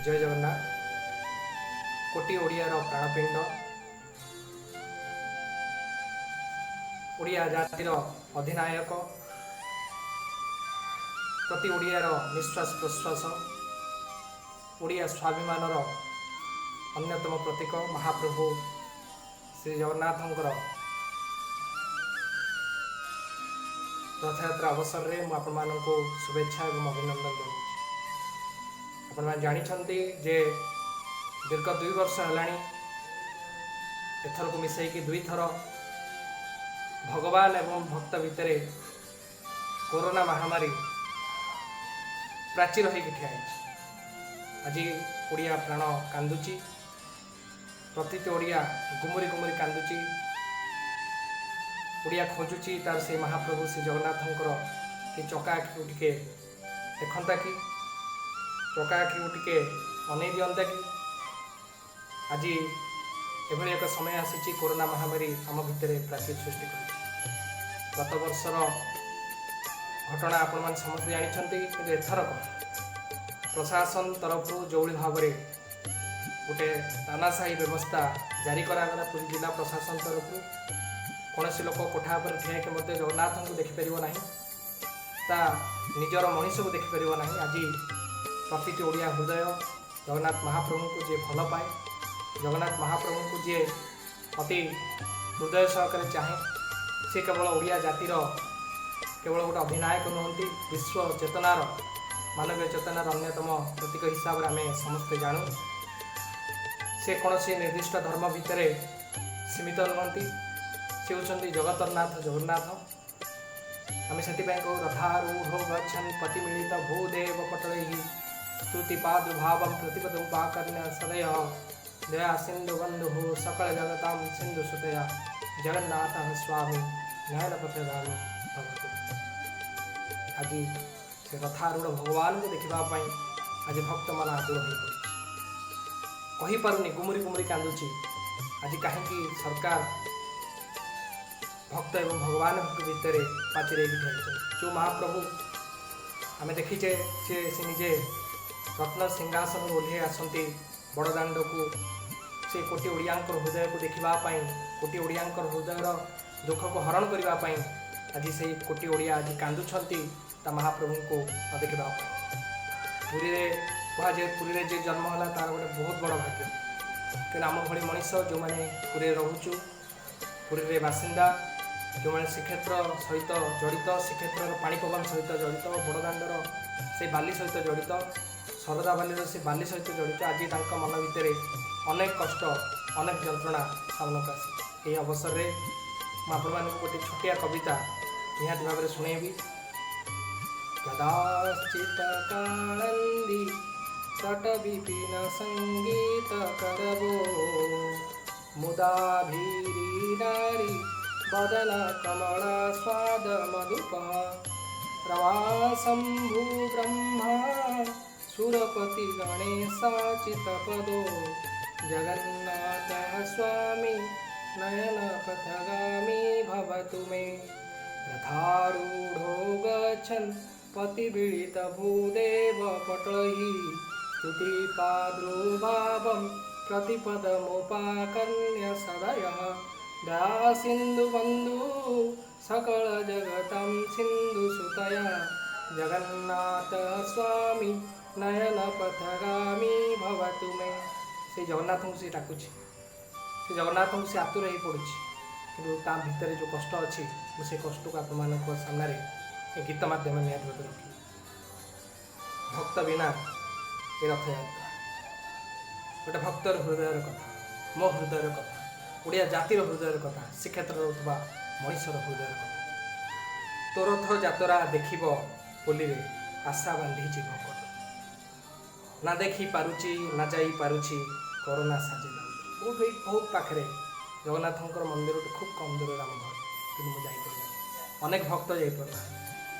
ଜୟ ଜଗନ୍ନାଥ। କୋଟି ଓଡ଼ିଆର ପ୍ରାଣପିଣ୍ଡ, ଓଡ଼ିଆ ଜାତିର ଅଧିନାୟକ, ପ୍ରତି ଓଡ଼ିଆର ନିଶ୍ୱାସ ପ୍ରଶ୍ୱାସ, ଓଡ଼ିଆ ସ୍ୱାଭିମାନର ଅନ୍ୟତମ ପ୍ରତୀକ ମହାପ୍ରଭୁ ଶ୍ରୀ ଜଗନ୍ନାଥଙ୍କର ରଥଯାତ୍ରା ଅବସରରେ ମୁଁ ଆପଣମାନଙ୍କୁ ଶୁଭେଚ୍ଛା ଏବଂ ଅଭିନନ୍ଦନ ଜଣାଉଛି। ଆପଣମାନେ ଜାଣିଛନ୍ତି ଯେ ଦୀର୍ଘ 2 ବର୍ଷ ହେଲାଣି, ଏଥରକୁ ମିଶାଇକି 2ଥର ଭଗବାନ ଏବଂ ଭକ୍ତ ଭିତରେ କରୋନା ମହାମାରୀ ପ୍ରାଚୀର ହେଇକି ଠିଆ ହେଇଛି। ଆଜି ଓଡ଼ିଆ ପ୍ରାଣ କାନ୍ଦୁଛି, ପ୍ରତିଟି ଓଡ଼ିଆ ଗୁମୁରି ଗୁମୁରି କାନ୍ଦୁଛି। ଓଡ଼ିଆ ଖୋଜୁଛି ତାର ସେଇ ମହାପ୍ରଭୁ ଶ୍ରୀ ଜଗନ୍ନାଥଙ୍କର କି ଚକା ଆଖିକୁ ଟିକେ ଦେଖନ୍ତା କି, ଚକା ଆଖିକୁ ଟିକେ ଅନେଇ ଦିଅନ୍ତା କି। ଆଜି ଏଭଳି ଏକ ସମୟ ଆସିଛି, କରୋନା ମହାମାରୀ ଆମ ଭିତରେ ପ୍ରାଚୀର ସୃଷ୍ଟି କରିଛି। ଗତ ବର୍ଷର ଘଟଣା ଆପଣମାନେ ସମସ୍ତେ ଜାଣିଛନ୍ତି, କିନ୍ତୁ ଏଥରକ ପ୍ରଶାସନ ତରଫରୁ ଯେଉଁଭଳି ଭାବରେ ଗୋଟେ ତାନାଶାହୀ ବ୍ୟବସ୍ଥା ଜାରି କରାଗଲା ପୁରୀ ଜିଲ୍ଲା ପ୍ରଶାସନ ତରଫରୁ, କୌଣସି ଲୋକ କୋଠା ଉପରେ ଠିଆ ହେଇକି ମଧ୍ୟ ଜଗନ୍ନାଥଙ୍କୁ ଦେଖିପାରିବ ନାହିଁ, ତା ନିଜର ମଣିଷକୁ ଦେଖିପାରିବ ନାହିଁ। ଆଜି ପ୍ରତିଟି ଓଡ଼ିଆ ହୃଦୟ ଜଗନ୍ନାଥ ମହାପ୍ରଭୁଙ୍କୁ ଯିଏ ଭଲ ପାଏ, ଜଗନ୍ନାଥ ମହାପ୍ରଭୁଙ୍କୁ ଯିଏ ଅତି ହୃଦୟ ସହକାରେ ଚାହେଁ, ସେ କେବଳ ଓଡ଼ିଆ ଜାତିର କେବଳ ଗୋଟେ ଅଧିନାୟକ ନୁହନ୍ତି, ବିଶ୍ୱ ଚେତନାର, ମାନବୀୟ ଚେତନାର ଅନ୍ୟତମ ପ୍ରତୀକ ହିସାବରେ ଆମେ ସମସ୍ତେ ଜାଣୁ। ସେ କୌଣସି ନିର୍ଦ୍ଦିଷ୍ଟ ଧର୍ମ ଭିତରେ ସୀମିତ ନୁହନ୍ତି, ସେ ହେଉଛନ୍ତି ଜଗତରନାଥ ଜଗନ୍ନାଥ। ଆମେ ସେଥିପାଇଁ କହୁ, ରଥାରୂଢ଼ ଗଚ୍ଛନ୍ ପତିମିଳିତ ଭୂଦେବ ପଟଳୈः ସ୍ତୁତି ପାଦୁଭାବಂ ପ୍ରତିପଦಂ ପାକର୍ଣ୍ୟ ସଦୟ ଦୟା ସିନ୍ଧୁ ବନ୍ଧୁ ସକଳ ଜଗତାಂ ସିନ୍ଧୁ ସୁତୟା ଜଗନ୍ନାଥ ସ୍ୱାମୀ ନୟନ ପଥଗାମୀ ଭବତୁ। ଆଜି ସେ ରଥାରୂଢ଼ ଭଗବାନଙ୍କୁ ଦେଖିବା ପାଇଁ ଆଜି ଭକ୍ତମାନେ ଆଦୁର ହୋଇପଡ଼ିଛି, କହିପାରୁନି, ଗୁମୁରି ଗୁମୁରି କାନ୍ଦୁଛି। ଆଜି କାହିଁକି ସରକାର ଭକ୍ତ ଏବଂ ଭଗବାନଙ୍କ ଭିତରେ ପାଚିରେ ହେଇକି ଠିଆ ହେଇଛନ୍ତି? ଯେଉଁ ମହାପ୍ରଭୁ ଆମେ ଦେଖିଛେ, ସେ ନିଜେ ରତ୍ନ ସିଂହାସନରୁ ଓହ୍ଲେଇ ଆସନ୍ତି ବଡ଼ଦାଣ୍ଡକୁ, ସେ କୋଟି ଓଡ଼ିଆଙ୍କର ହୃଦୟକୁ ଦେଖିବା ପାଇଁ, କୋଟି ଓଡ଼ିଆଙ୍କର ହୃଦୟର ଦୁଃଖକୁ ହରଣ କରିବା ପାଇଁ। ଆଜି ସେଇ କୋଟି ଓଡ଼ିଆ ଆଜି କାନ୍ଦୁଛନ୍ତି ତା ମହାପ୍ରଭୁଙ୍କୁ ନ ଦେଖିବା ପାଇଁ। ପୁରୀରେ କୁହାଯାଏ, ପୁରୀରେ ଯିଏ ଜନ୍ମ ହେଲା ତାର ଗୋଟେ ବହୁତ ବଡ଼ ଭାଗ୍ୟ। କିନ୍ତୁ ଆମ ଭଳି ମଣିଷ ଯେଉଁମାନେ ପୁରୀରେ ରହୁଛୁ, ପୁରୀରେ ବାସିନ୍ଦା, ଯେଉଁମାନେ ଶ୍ରୀକ୍ଷେତ୍ର ସହିତ ଜଡ଼ିତ, ଶ୍ରୀକ୍ଷେତ୍ରର ପାଣି ପବନ ସହିତ ଜଡ଼ିତ, ବଡ଼ଦାଣ୍ଡର ସେ ବାଲି ସହିତ ଜଡ଼ିତ, ଶରଧା ବାଲିର ସେ ବାଲି ସହିତ ଜଡ଼ିତ, ଆଜି ତାଙ୍କ ମନ ଭିତରେ ଅନେକ କଷ୍ଟ, ଅନେକ ଯନ୍ତ୍ରଣା ସାମ୍ନାକୁ ଆସିଛି। ଏହି ଅବସରରେ ମୁଁ ଆପଣମାନଙ୍କୁ ଗୋଟେ ଛୋଟିଆ କବିତା ନିହାତି ଭାବରେ ଶୁଣେଇବି। କଦାଚିତ କାଳନ୍ଦୀ ତଟ ବିପିନ ସଙ୍ଗୀତ କରବୋ ମୁଦାଭିରି ନାରୀ ବଦନ କମଳ ସ୍ୱାଦ ମଧୁପ ରମାଶମ୍ଭୁ ବ୍ରହ୍ମା ସୁରପତି ଗଣେଶାଚିତ ପଦୋ ଜଗନ୍ନାଥ ସ୍ୱାମୀ ନୟନ ପଥଗାମୀ ଭବତୁ ମେ। ରଥାରୂଢ଼ୋ ଗଚ୍ଛन् ପତିବିଳିତ ଭୂଦେବ ପଟଳୈः ସ୍ତୁତି ପାଦୁର୍ଭାବं ପ୍ରତିପଦମୁପାକର୍ଣ୍ୟ ସଦୟः ଦୟା ସିନ୍ଧୁ ବନ୍ଧୁ ସକଳ ଜଗତಂ ସିନ୍ଧୁ ସୁତୟା ଜଗନ୍ନାଥ ସ୍ୱାମୀ ନୟନ ପଥଗାମୀ ଭବତୁ ମେ। ସେଇ ଜଗନ୍ନାଥଙ୍କୁ ସେ ଡାକୁଛି, ସେ ଜଗନ୍ନାଥଙ୍କୁ ସେ ଆତୁର ହେଇ ପଡ଼ୁଛି, କିନ୍ତୁ ତା ଭିତରେ ଯେଉଁ କଷ୍ଟ ଅଛି, ମୁଁ ସେ କଷ୍ଟକୁ ଆପଣମାନଙ୍କ ସାମ୍ନାରେ ଏ ଗୀତ ମାଧ୍ୟମରେ ନିହାତି ଭାବରେ ରଖିବି। ଭକ୍ତ ବିନା ଏ ରଥଯାତ୍ରା ଗୋଟେ ଭକ୍ତର ହୃଦୟର କଥା, ମୋ ହୃଦୟର କଥା, ଓଡ଼ିଆ ଜାତିର ହୃଦୟର କଥା, ଶ୍ରୀକ୍ଷେତ୍ରରେ ରହୁଥିବା ମଣିଷର ହୃଦୟର କଥା। ତୋ ରଥ ଯାତ୍ରା ଦେଖିବ ପୋଲିରେ ଆଶା ବାନ୍ଧିଛି ଭକତ, ନା ଦେଖି ପାରୁଛି ନା ଯାଇ ପାରୁଛି କରୋନା ସାଜି ଦାଉଦ। ବହୁତ ଏଇ ବହୁତ ପାଖରେ ଜଗନ୍ନାଥଙ୍କର ମନ୍ଦିରଠୁ ଖୁବ୍ କମ୍ ଦୂରରେ ଆମ ଘର, କିନ୍ତୁ ମୁଁ ଯାଇପାରିନି, ଅନେକ ଭକ୍ତ ଯାଇପାରୁନାହାନ୍ତି।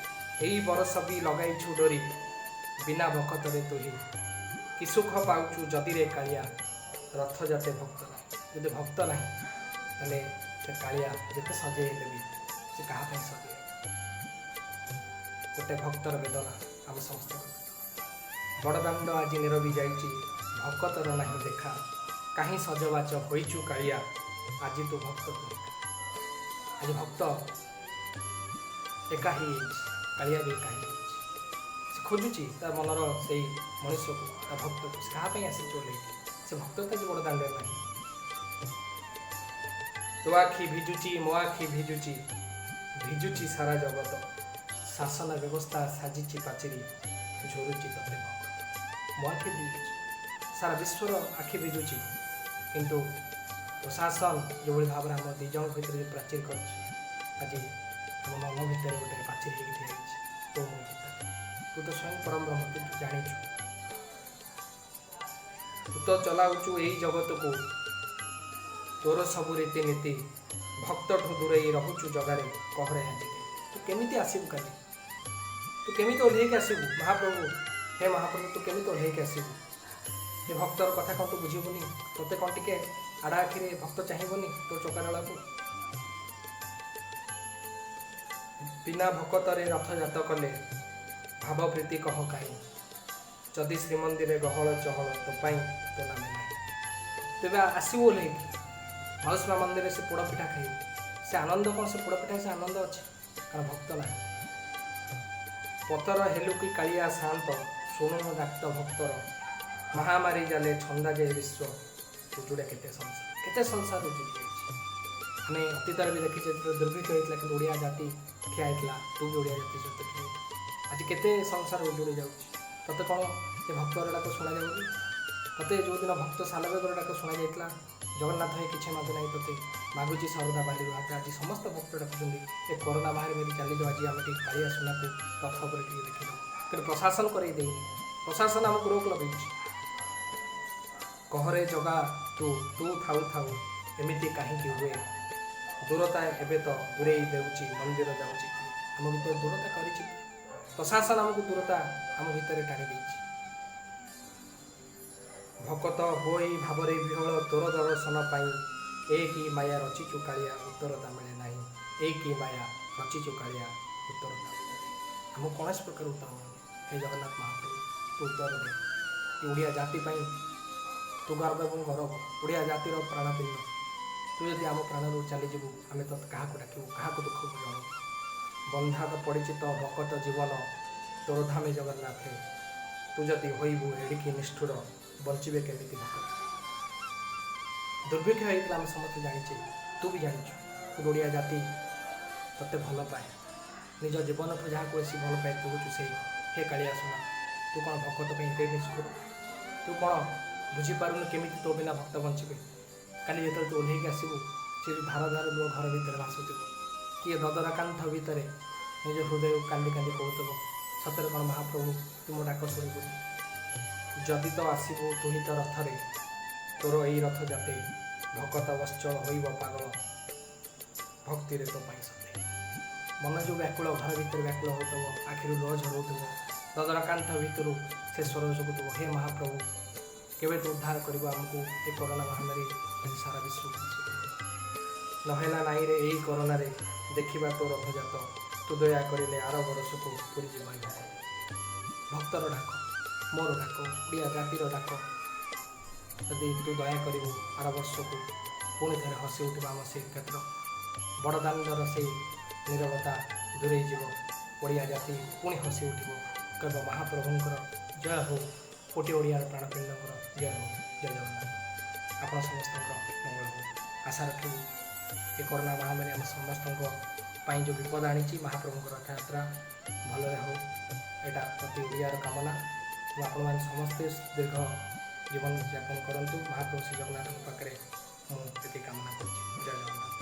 ଏଇ ବରଷ ବି ଲଗାଇଛୁ ଡୋରି ବିନା ଭକତରେ ତୁହି, କି ସୁଖ ପାଉଛୁ ଯଦିରେ କାଳିଆ ରଥ ଯାତେ ଭକ୍ତ ନାହିଁ। ଯଦି ଭକ୍ତ ନାହିଁ, ତାହେଲେ ସେ କାଳିଆ ଯେତେ ସଜେଇ ହେଲେ ବି ସେ କାହା ପାଇଁ ସଜେଇ? ଗୋଟେ ଭକ୍ତର ବେଦନା ଆମ ସମସ୍ତଙ୍କର। ବଡ଼ଦାଣ୍ଡ ଆଜି ନିରବି ଯାଇଛି, ଭକତର ନାହିଁ ଦେଖା, କାହିଁ ସଜବାଜ ହୋଇଛୁ କାଳିଆ, ଆଜି ତୁ ଭକ୍ତକୁ ଏକା। ଆଜି ଭକ୍ତ ଏକା ହେଇଯାଇଛି, କାଳିଆ ବି ଏକା ହେଇଯାଇଛି। ସେ ଖୋଜୁଛି ତା ମନର ସେଇ ମଣିଷକୁ, ତା ଭକ୍ତକୁ। ସେ କାହା ପାଇଁ ଆସିଛି ଓହ୍ଲେଇକି? ସେ ଭକ୍ତ ତ ଆଜି ବଡ଼ ଦାଣ୍ଡରେ ନାହିଁ। ତୋ ଆଖି ଭିଜୁଛି, ମୋ ଆଖି ଭିଜୁଛି, ଭିଜୁଛି ସାରା ଜଗତ। ଶାସନ ବ୍ୟବସ୍ଥା ସାଜିଛି ପାଚେରୀ, ଝୁରୁଛି ତତେ ଭକ୍ତ। ମୋ ଆଖି ଭିଜୁଛି, ସାରା ବିଶ୍ୱର ଆଖି ଭିଜୁଛି, କିନ୍ତୁ ପ୍ରଶାସନ ଯେଉଁଭଳି ଭାବରେ ଆମ ଦୁଇ ଜଣଙ୍କ ଭିତରେ ଯେଉଁ ପ୍ରାଚୀର କରିଛି, ଆଜି ଆମ ମନ ଭିତରେ ଗୋଟେ ପାଚେରୀ ହେଇକି ଠିଆ ହେଇଛି ତୋ ମୋ ଭିତରେ। ତୁ ତ ସ୍ୱୟଂ ପରମ ବ୍ରହ୍ମ, ତୁ ଜାଣିଛୁ। ତୁ ତ ଚଲାଉଛୁ ଏଇ ଜଗତକୁ, ତୋର ସବୁ ରୀତିନୀତି। ଭକ୍ତଠୁ ଦୂରେଇ ରହୁଛୁ ଜଗାରେ, କହରେ ଆଜି ତୁ କେମିତି ଆସିବୁ କାଲି? ତୁ କେମିତି ଓହ୍ଲେଇକି ଆସିବୁ ମହାପ୍ରଭୁ? ହେ ମହାପ୍ରଭୁ, ତୁ କେମିତି ଓହ୍ଲେଇକି ଆସିବୁ? ଏ ଭକ୍ତର କଥା କ'ଣ ତୁ ବୁଝିବୁନି? ତୋତେ କ'ଣ ଟିକେ ଆଡ଼ା ଆଖିରେ ଭକ୍ତ ଚାହିଁବନି ତୋ ଚକାଡୋଳାକୁ? ବିନା ଭକତରେ ରଥଯାତ କଲେ ଭାବ ପ୍ରୀତି କହ କାହିଁ? ଯଦି ଶ୍ରୀମନ୍ଦିରେ ଗହଳ ଚହଳ, ତୋ ପାଇଁ ତୋ ନାମେ ନାହିଁ। ତେବେ ଆସିବୁ ଓହ୍ଲେଇକି ମାଉସୀ ମା ମନ୍ଦିରରେ ସେ ପୋଡ଼ପିଠା ଖାଇବୁ, ସେ ଆନନ୍ଦ କ'ଣ? ସେ ପୋଡ଼ପିଠା ସେ ଆନନ୍ଦ ଅଛି? କାରଣ ଭକ୍ତ ନାହିଁ। ପତର ହେଲୁ କି କାଳିଆ ସାଆନ୍ତ, ଶୁଣୁନୁ ଡାକ୍ତ ଭକ୍ତର। ମହାମାରୀ ଜାଲେ ଛନ୍ଦା ଯେ ବିଶ୍ୱ, ଉଜୁଡ଼େ କେତେ ସଂସାର, କେତେ ସଂସାର ଉଜୁଡ଼ି ଯାଇଛି। ଆମେ ଅତୀତରେ ବି ଦେଖିଛେ, ଯେତେବେଳେ ଦୁର୍ଭିକ୍ଷ ହେଇଥିଲା, କିନ୍ତୁ ଓଡ଼ିଆ ଜାତି ଠିଆ ହେଇଥିଲା। ତୁ ବି ଓଡ଼ିଆ ଜାତି ସହିତ ଠିଆ ହେଇଥିଲା। ଆଜି କେତେ ସଂସାର ଉଜୁଡ଼ି ଯାଉଛି। ତତେ କ'ଣ ଏ ଭକ୍ତର ଡାକ ଶୁଣାଯାଉନି? ତତେ ଯେଉଁଦିନ ଭକ୍ତ ସାଲବେଗର ଡାକ ଶୁଣାଯାଇଥିଲା, ଜଗନ୍ନାଥ ହେଇ କିଛି ମାଗୁ ନାହିଁ ତତେ, ମାଗୁଛି ସରଦା ବାଲିରୁ ହାତ। ଆଜି ସମସ୍ତ ଭକ୍ତ ଡାକୁଛନ୍ତି, ଏ କରୋନା ମହାମାରୀ ଚାଲିଯାଉ, ଆଜି ଆମେ ଟିକେ କାଳିଆ ସୁନାକୁ ରଥ ଉପରେ ଟିକେ ଦେଖିଦେବୁ। କିନ୍ତୁ ପ୍ରଶାସନ କରେଇ ଦେଇନି, ପ୍ରଶାସନ ଆମକୁ ରୋକ ଲଗେଇଛି। କହରେ ଜଗା ତୁ, ତୁ ଥାଉ ଥାଉ ଏମିତି କାହିଁକି ହୁଏ? ଦୂରତା ଏବେ ତ ଦୂରେଇ ଦେଉଛି, ମନ୍ଦିର ଯାଉଛି। ଆମ ଭିତରେ ଦୂରତା କରିଛି ପ୍ରଶାସନ, ଆମକୁ ଦୂରତା ଆମ ଭିତରେ ଟାଣି ଦେଇଛି। ଭକତ ହୋଇ ଭାବରେ ବିହଳ ତୋର ଦର୍ଶନ ପାଇଁ, ଏ କି ମାୟା ରଚିଛୁ କାଳିଆ, ଉତ୍ତରତା ମିଳେ ନାହିଁ। ଏ କି ମାୟା ରଚିଛୁ କାଳିଆ, ଉତ୍ତରତା ମିଳେ ନାହିଁ। ଆମକୁ କୌଣସି ପ୍ରକାର ଉତ୍ତର ମିଳୁନି। ହେ ଜଗନ୍ନାଥ ମହାପ୍ରଭୁ, ତୁ ଉତ୍ତର ଦେ। ଏ ଓଡ଼ିଆ ଜାତି ପାଇଁ ତୁ ଗର୍ବ ଏବଂ ଗୌରବ, ଓଡ଼ିଆ ଜାତିର ପ୍ରାଣପିଣ୍ଡ। ତୁ ଯଦି ଆମ ପ୍ରାଣରୁ ଚାଲିଯିବୁ, ଆମେ ତ କାହାକୁ ଡାକିବୁ, କାହାକୁ ଦୁଃଖ ଜଣାଇବୁ? ବନ୍ଧା ତ ପଡ଼ିଛି ତ ଭକତ ଜୀବନ ତୋର ଧାମେ ଜଗନ୍ନାଥେ, ତୁ ଯଦି ହୋଇବୁ ଏଡ଼ିକି ନିଷ୍ଠୁର, ବଞ୍ଚିବେ କେମିତି ଭକତ? ଦୁର୍ଭିକ୍ଷ ହେଇଥିଲା, ଆମେ ସମସ୍ତେ ଜାଣିଛେ, ତୁ ବି ଜାଣିଛୁ। ଓଡ଼ିଆ ଜାତି ତତେ ଭଲ ପାଏ, ନିଜ ଜୀବନଠୁ ଯାହାକୁ ବେଶୀ ଭଲ ପାଏ ତୁ ହେଉଛୁ ସେଇ। ହେ କାଳିଆ ସୁନା, ତୁ କ'ଣ ଭକତ ପାଇଁ ଏତେ ନିଷ୍ଠୁର? ତୁ କ'ଣ ବୁଝିପାରୁନୁ କେମିତି ତୋ ବିନା ଭକ୍ତ ବଞ୍ଚିବେ? କାଲି ଯେତେବେଳେ ତୁ ଓହ୍ଲେଇକି ଆସିବୁ, ସେ ଯେଉଁ ଧାର ଧାର ଲୁହ ଘର ଭିତରେ ଭାସୁଥିବ, କିଏ ଦଦରା କାନ୍ଥ ଭିତରେ ନିଜ ହୃଦୟକୁ କାନ୍ଦି କାନ୍ଦି କହୁଥିବ, ସତରେ କ'ଣ ମହାପ୍ରଭୁ ତୁ ମୋ ଡାକ ଶୁଣିବୁନି? ଯଦି ତ ଆସିବୁ ତୁହି ତ ରଥରେ, ତୋର ଏଇ ରଥ ଯାତେ, ଭକତ ବତ୍ସଳ ହୋଇବ ପାଗଳ ଭକ୍ତିରେ ତୋ ପାଇଁ ସତେ। ମନ ଯେଉଁ ବ୍ୟାକୁଳ, ଘର ଭିତରେ ବ୍ୟାକୁଳ ହେଉଥିବ, ଆଖିରୁ ଲୁହ ଝରଉଥିବ, ଦଦରା କାନ୍ଥ ଭିତରୁ ସେ ସ୍ୱର ଶୁଭୁଥିବ, ହେ ମହାପ୍ରଭୁ କେବେ ତୁ ଉଦ୍ଧାର କରିବୁ ଆମକୁ? ଏ କରୋନା ମହାମାରୀ ଆଜି ସାରା ବିଶ୍ୱକୁ ନହେଲା ନାଇଁରେ ଏଇ କରୋନାରେ ଦେଖିବା ତୋ ରଥଯାତ, ତୁ ଦୟା କରିଲେ ଆର ବରଷକୁ ପୁରୀ ଯିବ ଏ ଭକ୍ତ। ଭକ୍ତର ଡାକ, ମୋର ଡାକ, ଓଡ଼ିଆ ଜାତିର ଡାକ, ଯଦି ତୁ ଦୟା କରିବୁ ଆର ବର୍ଷକୁ ପୁଣି ଥରେ ହସି ଉଠିବ ଆମ ଶ୍ରୀକ୍ଷେତ୍ର। ବଡ଼ଦାଣ୍ଡର ସେଇ ନିରବତା ଦୂରେଇ ଯିବ, ଓଡ଼ିଆ ଜାତି ପୁଣି ହସି ଉଠିବ, କହିବ ମହାପ୍ରଭୁଙ୍କର ଜୟ ହଉ, କୋଟି ଓଡ଼ିଆର ପ୍ରାଣପିଣ୍ଡଙ୍କର ଜୟ ହଉ। ଜୟ ଜଗନ୍ନାଥ। ଆପଣ ସମସ୍ତଙ୍କର ମଙ୍ଗଳ ହଉ ଆଶା ରଖିବୁ। ଏ କରୋନା ମହାମାରୀ ଆମ ସମସ୍ତଙ୍କ ପାଇଁ ଯେଉଁ ବିପଦ ଆଣିଛି, ମହାପ୍ରଭୁଙ୍କ ରଥଯାତ୍ରା ଭଲରେ ହଉ, ଏଇଟା ପ୍ରତି ଓଡ଼ିଆର କାମନା। ଏବଂ ଆପଣମାନେ ସମସ୍ତେ ଦୀର୍ଘ ଜୀବନ ଯାପନ କରନ୍ତୁ, ମହାପ୍ରଭୁ ଶ୍ରୀ ଜଗନ୍ନାଥଙ୍କ ପାଖରେ ମୁଁ ଏତିକି କାମନା କରୁଛି। ଜୟ ଜଗନ୍ନାଥ।